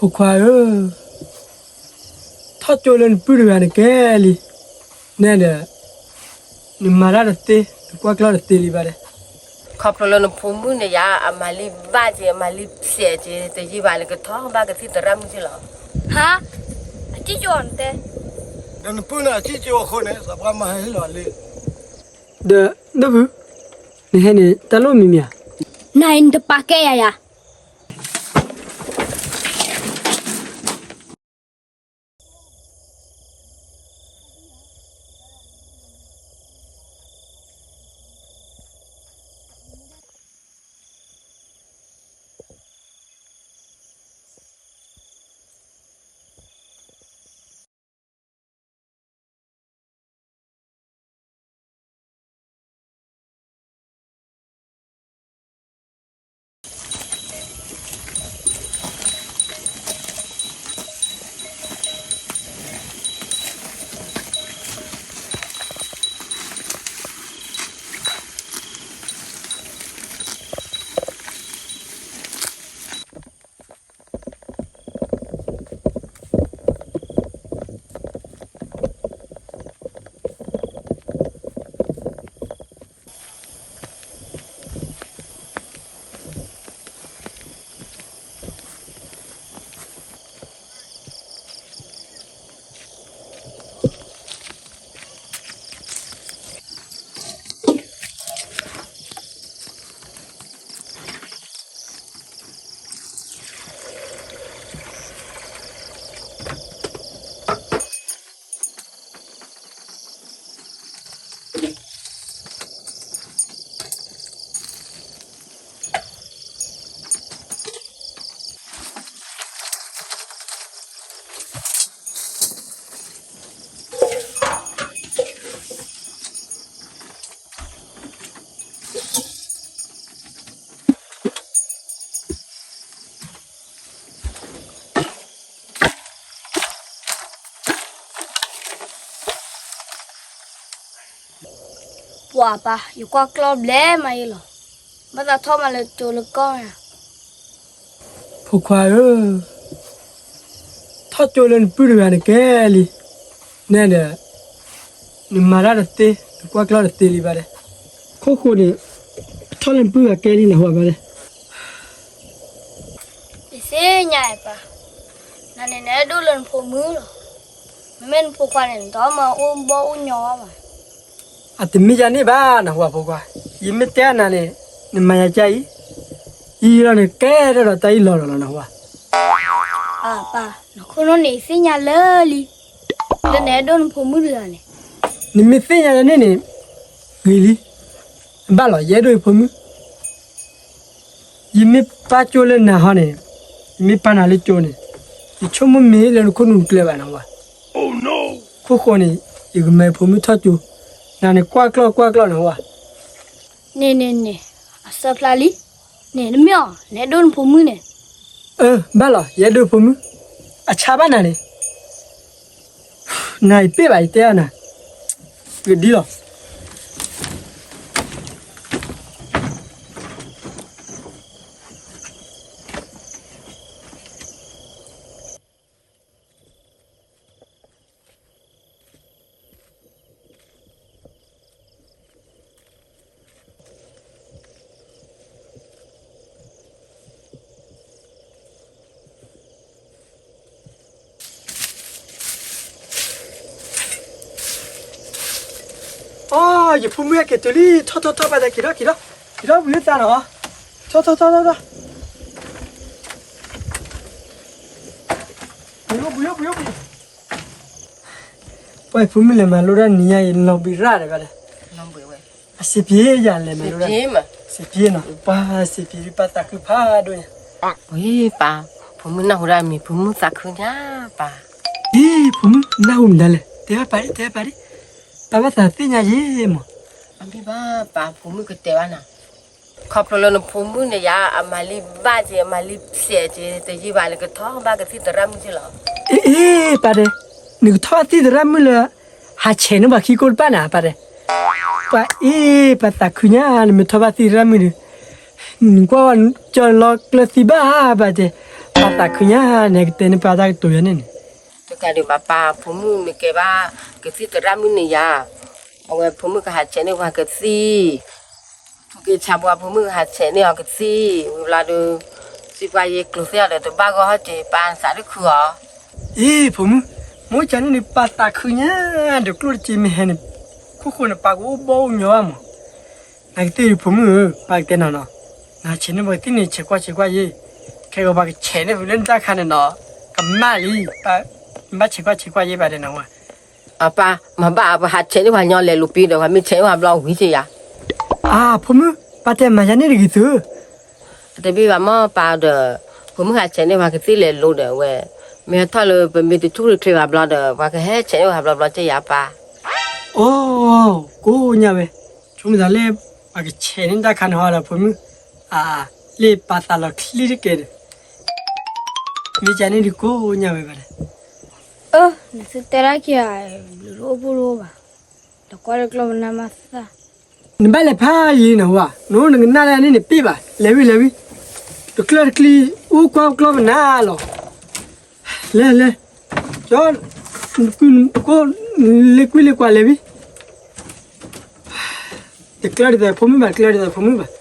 ဖိခွါဧၢ, ထီၣ်ကၠိလၢနပုၢ်တဂၤန့ၣ်ကဲလံ, နဲဒၣ်, နမၤတၢ်တသ့ နကွၢ်ကျီၢ်တသ့လံဘၣ်ဒီး, ခီဖျိလၢနဖိမုၣ်န့ၣ်ယါ အမၤလံဘၣ်က့ၤ အမၤလံဖျဲးက့ၤ တယံာ်ဘၣ်လၢကထီၣ်ဘၣ်ကသံၣ်သရၣ်မုၣ်က့ၤလီၤ. ဟါ, အစံၣ်ကၠိအီၤနတဲ, ဒီးနပုၢ်န့ၣ်အစံၣ်ကၠိအီၤအဃိန့ၣ် သးပှၢ်မၤဟဲလီၤလံ. ဒီးဒိၣ်ဖု, နဟဲန့ၣ် တၢ်လိၣ်မံၤမံၤဧါ. နၤအံၤနတပာ်ကဲယၤယၤ. ပှၤပၢ်, ယကွၢ်ကျီၢ်ဘျဲၣ်မးအံၤလီၤ. ဘၣ်သးထီၣ်မးလၢကၠိလၢကီၢ်ဧါ. ဖိခွါဧၢ, ထီၣ်ကၠိလၢနပုၢ်တဂၤန့ၣ်ကဲလံ, နဲဒၣ်, နမၤတၢ်တသ့ နကွၢ်ကျီၢ်တသ့လံဘၣ်ဒီး, ခိၣ်ဃိန့ၣ်, ထီၣ်လၢနပုၢ်ဂၤကဲလံနဟူဘၣ်ဒီး ယသ့ၣ်ညါအံၤပၢ်, နၤန့ၣ်နအဲၣ်ဒိၣ်လၢနဖိမုၣ်လီၤ. မ့မ့ၢ်နဖိခွါန့ၣ် နတမၤအိၣ်ဘီၣ်အိၣ်ညီဘၣ်. အတမ့ၢ်ယၤန့ၣ်ဘၣ်နဟူဘၣ်ဖိခွါ, ယမ့ၢ်တဲနၤန့ၣ်, နမၤယၤကါအံၤ, ယံာ်လီၤန့ၣ်ကဲထီၣ်ဒီးတၢ်အံၤလီၤလီၤလီၤနဟူဘၣ်. အပၢ်, နခိၣ်နူာ်န့ၣ်သ့ၣ်ညါလၢာ်လံ, လၢနအဲၣ်ဒိၣ်နဖိမုၣ်တဂၤန့ၣ်. နမ့ၢ်သ့ၣ်ညါယၤန့ၣ်န့ၣ်, ဂ့ၤလံ. ဘၣ်လီၤ ယအဲၣ်ဒိၣ်ယဖိမုၣ် ယမ့ၢ်ပၢ်ကၠိလၢနၤဟီန့ၣ်, ယမ့ၢ်ပၢ်နၤလၢကၠိန့ၣ်, ယဆိကမိၣ်မ့ၢ်လၢနခိၣ်နူာ်တကျၢၤဘၣ်နဟူဘၣ်. ခိၣ်ဃိန့ၣ်, ယကမၤယဖိမုၣ်ထီၣ်ကၠိ, နၤန့ၣ်ကွၢ်ကျီၢ်ကွၢ်ကျီၢ်နဟူဘၣ်. န့ၣ်န့ၣ်န့ၣ်, အစၢဖျါလံ, န့ၣ်တမ့ၢ်အီၤ နအဲၣ်ဒိၣ်နဖိမုၣ်န့ၣ်. အၢ ဘၣ်လီၤ ယအဲၣ်ဒိၣ်ဖိမုၣ်, အဆါဘၣ်နၤန့ၣ် နၤအံၤပ့ၢ်ဘၣ်ယတဲအီၤနၤ, ဂ့ၤဒ်လီၤ. အိ ယဖိမုၣ်ဟဲက့ၤတုၤလံ, ထီၣ်ထီၣ်ထီၣ် ပၢ်တဲ က့ၤထီၣ်က့ၤထီၣ်, က့ၤထီၣ်ဝံၤလၢသးနီၤ, ထီၣ်ထီၣ်ထီၣ်ထီၣ်ထီၣ်, ပှၤဖိမုၣ် လဲၤမၤလိတၢ်နံၤညါအံၤ လီၤဘှံးရၣ်ဒီးဘၣ်ဒီး, အစံးပ့ၤယၤလဲၤမၤလိတၢ်, စံးပ့ၤနီၤ, ပၢ်စံးပ့ၤ ပၢ်သးခုဖးဒိၣ်ညါ, ဝံၤပၢ်, ဖိမုၣ်နၢ်ဟူဒၣ်မံၤ ဖိမုၣ်သးခုညါပၢ်, အံၤ ဖိမုၣ်နၢ်ဟူမတၤလဲၣ် တဲဘၣ်ပၢ်ဒံး တဲဘၣ်ပၢ်ဒံး, ပၢ်ဘၣ်သးသ့ၣ်ညါယ့ၢ်မး, အမ့ၢ်ဘၣ်ပၢ် ဖိမုၣ်ကတဲဘၣ်နၤ ခီဖျိလၢနဖိမုၣ်န့ၣ်ယါ အမၤလံဘၣ်က့ၤ အမၤလံဖျဲးက့ၤ တယံာ်ဘၣ်လၢကထီၣ်ဘၣ်ကသံၣ်သရၣ်မုၣ်က့ၤလီၤ. အ့ အ့ ပၢ်တဲ, နကထီၣ်ဘၣ်သံၣ်သရၣ်မုၣ်လၢ ဟးဆဲးန့ၢ်ပှၤခံကိးတဖၣ်န့ၣ် ပၢ်တဲ, ပှၤအ့ ပၢ်သးခုညါ နမ့ၢ်ထီၣ်ဘၣ်သံၣ်သရၣ်မုၣ်ဒီး, နကွၢ်ဝဲကၠီလီၤကျၢၢ်သံဘၣ် ပၢ်တဲ, ပၢ်သးခုညါန့ၣ် ကတဲန့ၢ်ပၢ်တၢ်ကတိၤယၤန့ၣ်န့ၣ်, တကးဒံးဘၣ်ပၢ် ဖိမုၣ်မ့ၢ်ကဲဘၣ် ကသံၣ်သရၣ်မုၣ်န့ၣ်ယၤ, အဝဲဖိမုၣ်ကဟးဆဲးန့ၢ်ပှၤကသံၣ်, ဖုက့ဆါပှၤဖိမုၣ်ကဟးဆဲးန့ၢ်အီၤကသံၣ် ဝံၤဘျီဒီး စံးပှၤယဲကျိၤသ့ၣ်အီၤဒီး တဘၣ်ဂီၢ်ဟီၣ်က့ၤ ပၢ်နသးတခုအီၤ. အ့ ဖိမုၣ်, မိၢ်ကန့ၣ်န့ၣ် ပၢ်သးခုညါ, ဒီးကျိၣ်တစ့မ့ၢ်ဟဲန့ၣ် ခိၣ်ဃိန့ၣ် ပၢ်ကအိၣ်ဘီအိၣ်ညီဘၣ်မး. နကသ့ၣ်ဒုးဖိမုၣ်ဧၢ, ပၢ်ကတဲနၤနီၤ, နဟးဆဲးန့ၢ်ပှၤကသံၣ်န့ၣ် ဆဲးကွၢ်ဆဲးကွၢ်ယဲ, ခဲဂီၤပှၤကဆဲးန့ၢ်ဖုလၢနတၢ်ခါန့ၣ်နီၤ, ကမၣ်လံ, နဘၣ်ဆဲးကွၢ်ဆဲးကွၢ်ယဲဘၣ်တဲနၤဝဲ. အပၢ်, မၤဘၣ်ပှၤဟးဆဲးန့ၢ်ပှၤညီလဲၤလိာ်ပံဒီး ပှၤမ့ၢ်ဆဲးန့ၢ်ပှၤဘျီဝံၤက့ၤယၤ. အါ ဖိမုၣ်, ပၢ်တဲမၤယၤန့ၣ်တဂ့ၤသု. တဘၣ်ဘၣ်မ့ၢ်ပၢ်ဒီး, ဖိမုၣ်ဟးဆဲးန့ၢ်ပှၤကသံၣ်လဲၤလိာ်ဒီးဝဲ, မ့ၢ်ဟဲထီၣ်လၢပမ့ၢ်တဆူၣ်တချ့ဘၣ်ဘျီဒီး ပှၤကဟဲဆဲးန့ၢ်ပှၤဘျီဘျီက့ၤယၤပၢ်. အိ, ကိးညါဝဲ, ဆိကမိၣ်သးလၢ ပှၤကဆဲးန့ၢ်တၢ်ခါန့ၣ်ဟီဒီးဖိမုၣ်, အါ, လၢပၢ်သးလီၤချံတက့ၢ်ဒီး မ့ၢ်ကန့ၣ်ဒုးကိးညါဝဲဘၣ်ဒီး, အၢ, နသုတဲဒၣ်ခံဂၤ, ဘျုးတအိၣ်ဖိတအိၣ်ဘၣ်, တကွၢ်တကျီၢ်ပနၢ်မၤသၣ်, နဘၣ်လဲၤဖးယံၤနဟူဧါ, နအိၣ်နကနၣ်လၢန့ၣ်န့ၣ်ပ့ၢ်ဘၣ်, လဲၤဝံၤလဲၤဝံၤ, တကျၢၢ်တကျံ, အိၣ်ကွၢ်ကျီၢ်ပနၢ်လီၤ, လဲၤလဲၤ, ကၠီ, နကွၢ်, လ့ကွံလ့ကွၢ်လဲၤဝံၤ တကျၢၢ်ဒ်သိးဖိမုၣ်ဘၣ်, တကျၢၢ်ဒ်သိးဖိမုၣ်ဘၣ်.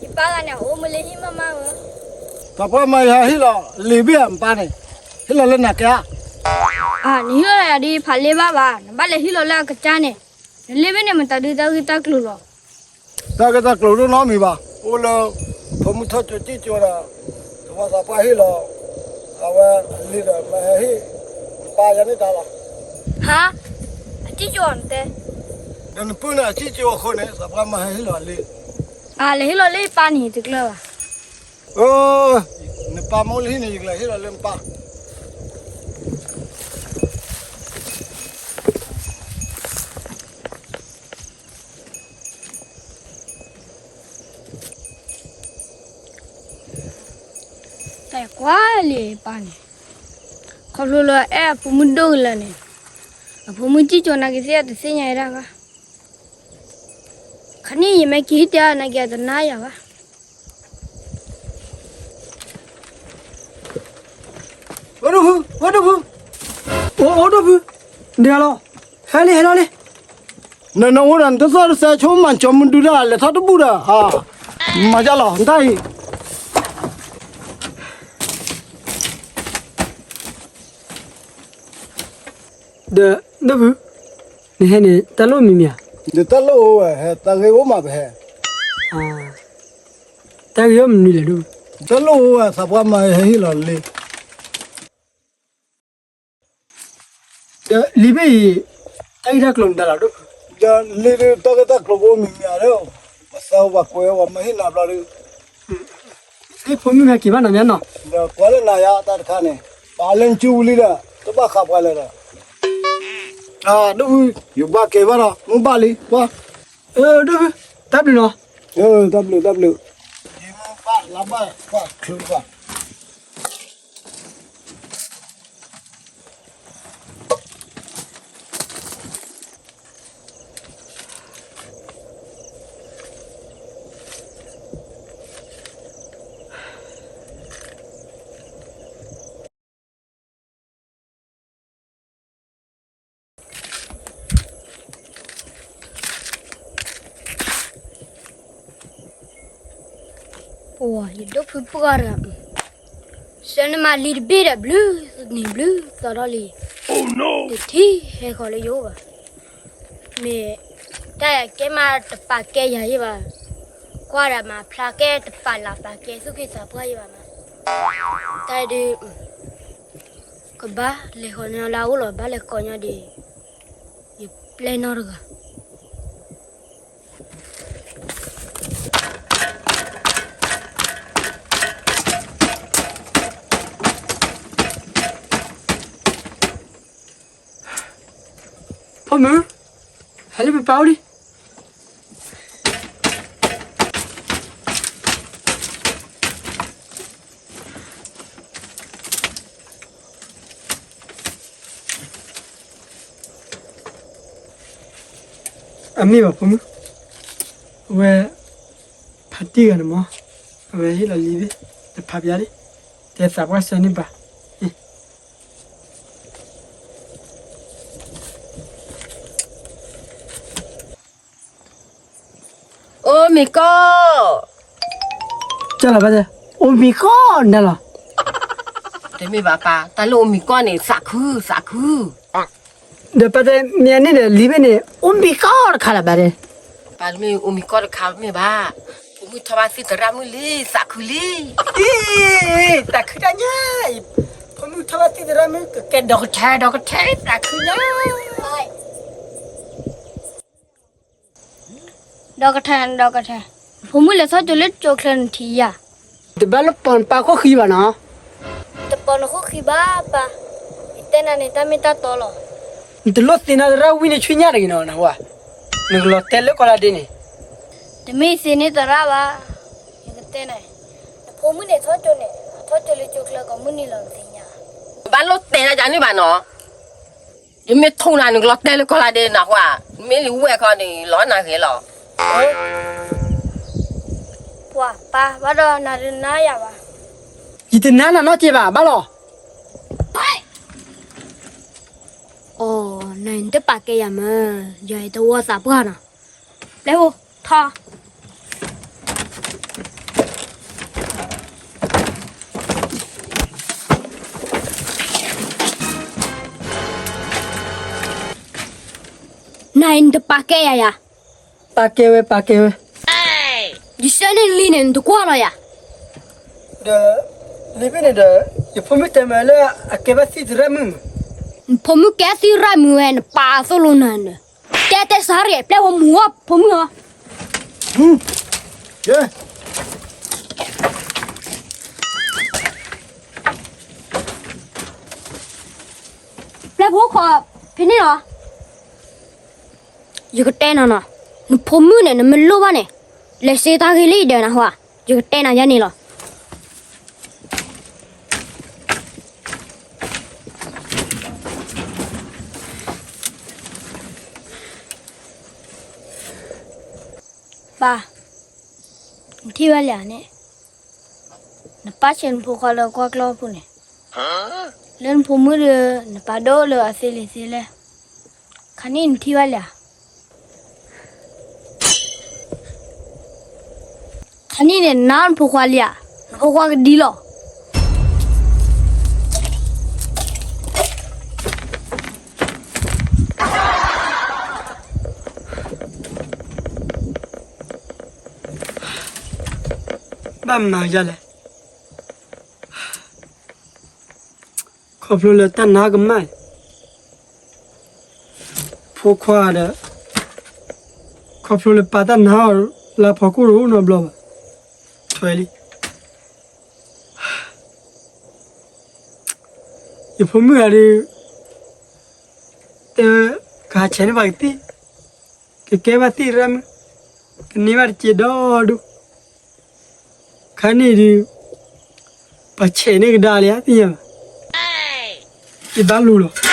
ယပၢ်ဂၤန့ၣ် အအိၣ်မူလၢဟံၣ်မးမးဧၢ, သးပှၢ်မၤယဟးဟ့ၣ်လီၤလံာ်ဘ့ၣ်ဧါ နပၢ်န့ၣ်, ဟ့ၣ်လီၤလၢနၤကဲဧါ. အါ, နဟ့ၣ်လီၤယၤဒီး ယဖးလ့ဘၣ်ဘၣ်, နဘၣ်လဲၤဟ့ၣ်လီၤလၢအကစၢ်န့ၣ်, နလ့ဘ့ၣ်န့ၣ် မတၤဒုးတၢ်ဂ့ၢ်တၢ်ကျိၤလီၤ. တၢ်ဂ့ၢ်တၢ်ကျိၤဒိၣ်နီတမံၤဘၣ်, အိၣ်လၢ ဖိမုၣ်ထီၣ်ကၠိကံၣ်ကၠိဒီး သဝီသးပှၢ်ဟ့ၣ်လီၤ, အဝဲအလံာ်ဒီး မၤဟဲဟ့ၣ်ပၢ်ယၤန့ၣ်တၢ်လီၤ. ဟါ, အကံၣ်ကၠိအီၤနတဲ, ဒီးနပုၢ်န့ၣ်အကံၣ်ကၠိအဃိန့ၣ် သးပှၢ်မၤဟဲဟ့ၣ်လီၤလံာ်. အါ, လဲၤဟ့ၣ်လီၤလၢယပၢ်န့ၣ်တကျၢၢ်ဘၣ်. အၢ, နပၢ်မ့ၢ်အိၣ်လၢဟံၣ်န့ၣ် ယကလဲၤဟ့ၣ်လီၤလၢနပၢ်. တၢ်ကွၢ်လံပၢ်န့ၣ်, ခီဖျိလၢအဲၣ်အဖိမုၣ်ဒိၣ်ကလၢာ်န့ၣ်, အဖိမုၣ်ကံၣ်ကၠိနာ်က့ၤသ့ၣ်တသ့ၣ်ညါဒၣ်ဘၣ်, ခါန့ၣ်ယမ့ၢ်က့ၤဟံၣ်တဲအီၤနာ်က့ၤအတနာ်ယၤဘၣ်. အိၣ်ဒိၣ်ဖု, အိၣ်ဒိၣ်ဖု, အိၣ်ဒိၣ်ဖု, ဒ်လီၤ, ဟဲလံ ဟဲလီၤလံ. နနအိၣ်ဒီးနတသီၣ်တစဲးဆိမၤကၠီမုၢ်ဒုတၢ်လဲၤထီၣ်တဘူၣ်ဒီး, မၤယါလီၤ နတၢ်အံၤ. ဒီးဒိၣ်ဖု, နဟဲန့ၣ် တၢ်လိၣ်မံၤမံၤဧါ. ဒီးတၢ်လိၣ်အိၣ်ဝဲ ဟဲတၢ်ဂ့ၢ်အိၣ်မးပဟဲ, တၢ်ဂ့ၢ်အိၣ်မနုၤလဲၣ်ဒိၣ်. တၢ်လိၣ်အိၣ်ဝဲ သးပှၢ်မၤဟဲဟ့ၣ်လီၤလံာ် ဒီးလံာ်ဘ့ၣ်အံၤ တၢ်ဂ့ၢ်တၢ်ကျိၤမတၤလီၤဒိၣ်. ဒီးလံာ်ဒုးတၢ်ဂ့ၢ်တၢ်ကျိၤကအိၣ်မံၤမံၤဧါဒီး, ပသးဝဲပှၤကွဲးဝဲမၤဟ့ၣ်နၤဘျီဒုး, သ့ၣ်ဖိမုၣ်ဟဲက့ၤဘၣ်နၤမ့ၢ်နီၤ. ဒီးကွၢ်လၢနၤယါတၢ်တခါန့ၣ်, ပာ်လၢနစုပူၤလံဒီး, တဘၣ်ဃးပှၤလဲၣ်ဒီး, ဒိၣ်ဖု, ယဘၣ်က့ၤဘၣ်ဒီး မုၢ်ဘၣ်လံ, ကွၢ်, ဒိၣ်ဖု, တၢ်ဘျုးနီၤ, တၢ်ဘျုး, တၢ်ဘျုး, ယမ့ၢ်ဘၣ်လါဘၣ်ကွၢ်ချုးဘၣ်. ပှၤ ယဒိၣ်ဖုပှၢ်တဂၤ, ဆၢနမၤလံာ်တဘ့ၣ်ဒီး ဘျုးနံၤဘျုးသီထီၣ်လံ, တထံၣ်ဟဲဃီၤလၢယအိၣ်ဘၣ်, မ့ၢ်တၢ်ယၤကဲမးတပာ်ကဲယၤယ့ၢ်ဘၣ်, ကွၢ်ဒၣ်မၤဖျါကဲတပာ်လၢ်ပာ်ကဲသူၣ်က့သးပှၢ်ယ့ၢ်ဘၣ်မး, တၢ်ဒုး ကဘၣ်လဲၤဃီၤညီလၢအအိၣ်လီၤ ဘၣ်လဲၤကိးညီဒံး, ယပျဲၢ်နီတဂၤ, အီၣ်မုၢ်, ဟဲလၢပပၢ်အိၣ်လံ. အမ့ၢ်ဘၣ်ဖိမုၣ်, အဝဲ ဖးတံၢ်ဂၤန့ၣ်မး, အဝဲဟ့ၣ်လီၤလံာ်ဘ့ၣ်, တဖးပျါလံ, တဲသးပှၢ်ဆၢန့ၢ်ဘၣ်. အိၣ်မံၤကီၢ်, ကၢ်လီၤဘၣ်တဲ, အိၣ်မံၤကီၢ်နၤလီၤ. တမ့ၢ်ဘၣ်ပၢ်, တၢ်လၢအိၣ်မံၤကီၢ်န့ၣ် သးခု, သးခု. ဒီးပၢ်တဲမ့ၢ်အန့ၣ်ဒီး လံာ်ဘ့ၣ်န့ၣ် အိၣ်မံၤကီၢ်တခါလၢၤဘၣ်တဲ. ပၢ်တမ့ၢ်အိၣ်မံၤကီၢ်တခါမ့ၢ်ဘၣ်, ဖိမုၣ်ထီၣ်ဘၣ်သ့ၣ်သရၣ်မုၣ်လံ, သးခုလံ. သးခုတၢ်ညါ, ဖိမုၣ်ထီၣ်ဘၣ်သ့ၣ်သရၣ်မုၣ် ကကဲဒီကထၢဒီကထၢ သးခုညါ. ဒီကထၢဒီကထၢ, ဖိမုၣ်လဲၤထီၣ်ကၠိလၢကၠိချၢနထံၣ်ယၤ. တဘၣ်လၢပိာ်နပၢ်ခိၣ်ဃံဘၣ်နီၤ. တပိာ်နခိၣ်ဃံဘၣ်ပၢ်, ယတဲနၤန့ၣ်တၢ်မ့ၢ်တၢ်တီလီၤ. နတလိၣ်သ့ၣ်နီၣ်သရၣ်ဝံန့ၣ်ဆူညါတဂ့ၤနီၤ, နဟါ, နကလီၤတဲာ်လၢကီၢ်လါဒ့န့ၣ်. တမ့ၢ်သ့န့ၢ်သရၣ်ဘၣ်, ယကတဲနၤ, နဖိမုၣ်န့ၣ်ထီၣ်ကၠိန့ၣ် ထီၣ်ကၠိလၢကၠိချၢကိးမုၢ်နံၤလီၤနသ့ၣ်ညါ. ဘၣ်လိၣ်တဲာ်လၢယၤန့ၣ်ဘၣ်နီၤ. ယမ့ၢ်ထိၣ်နၤ နကလီၤတဲာ်လၢကီၢ်လါဒ့နၤဟါ, မ့ၢ်လံဝဲခီန့ၣ် လီၤနၤဂ့ၤလီၤ. ပှၤပၢ်ဘၣ်ဒီးနၤတနာ်ယၤဘၣ်. ယတနာ်နၤနီတကဲးဘၣ်, ဘၣ်လီၤ. အိ, နတပာ်ကဲယၤမး, ယတဝီသးပှၢ်နီၤ, ပျဲၢ်ဖိ, ထီၣ်. နၤအံၤနတပာ်ကဲယၤယၤ. ပာ်ကဲဝဲ ပာ်ကဲဝဲ. ယဆၢန့ၢ်လံန့ၣ် နတကွၢ်လီၤယၤ. ဒီး, လံာ်ဘ့ၣ်န့ၣ်ဒီး, ယဖိမုၣ်တဲမးလၢအကဲဘၣ်သံၣ်သရၣ်မုၣ်. နဖိမုၣ်ကဲသံၣ်သရၣ်မုၣ်ဝဲ နပာ်အသိၣ်လိနၤန့ၣ်, တဲတဲစးရ့ၣ် ပျဲၢ်ဝဲမူၤအီၣ်ဖိမုၣ်အီၤ. ပျဲၢ်ဖိခီၣ်ဖဲန့ၣ်လီၤ. ယကတဲနၤနီၤ, နဖိမုၣ်န့ၣ် နမ့ၢ်လိၣ်ဘၣ်န့ၣ်, လဲၤစ့တၢ်ဂ့ၤလံဒီးနဟါ, ယကတဲနၤယဲန့ၣ်လီၤ. ပၢ်, နထံၣ်ဝဲလၢန့ၣ်, နပၢ်ဆဲးနဖိခွါလၢကွၢ်ကျီၢ်ပူၤန့ၣ်, လၢနဖိမုၣ်ဒီး နပာ်ဒိၣ်လၢအသ့လံာ်သ့လဲၣ်. ခါနံၣ်နထံၣ်ဝဲလၢဧါ. ခါနံၣ်န့ၣ် နနါနဖိခွါလံဧါ, နဖိခွါကဒံလီၤ. ဘၣ်မၤယၤလဲၣ်. ခီဖျိလၢတၢ်နါကမၣ်, ဖိခွါဒီး, ခီဖျိလၢပၢ်တၢ်နါအီၤ လၢဖီခိၣ်တအိၣ်နီတဘျီဘၣ်, ထွဲလံ. ယဖိမုၣ်ဂၤဒီး, တဲ, ကဟးဆဲးန့ၢ်ပှၤကသ့ၣ်, ကကဲဘၣ်သံၣ်သရၣ်မုၣ်, ကန့ၢ်ဘၣ်တစဲးဒီဒူၣ်. ခါန့ၣ်ဒုး, ပှၤဆဲးန့ၢ်ကဒါလံဧါ သ့ၣ်ညါဘၣ်. ယဘၣ်လူၤလီၤ.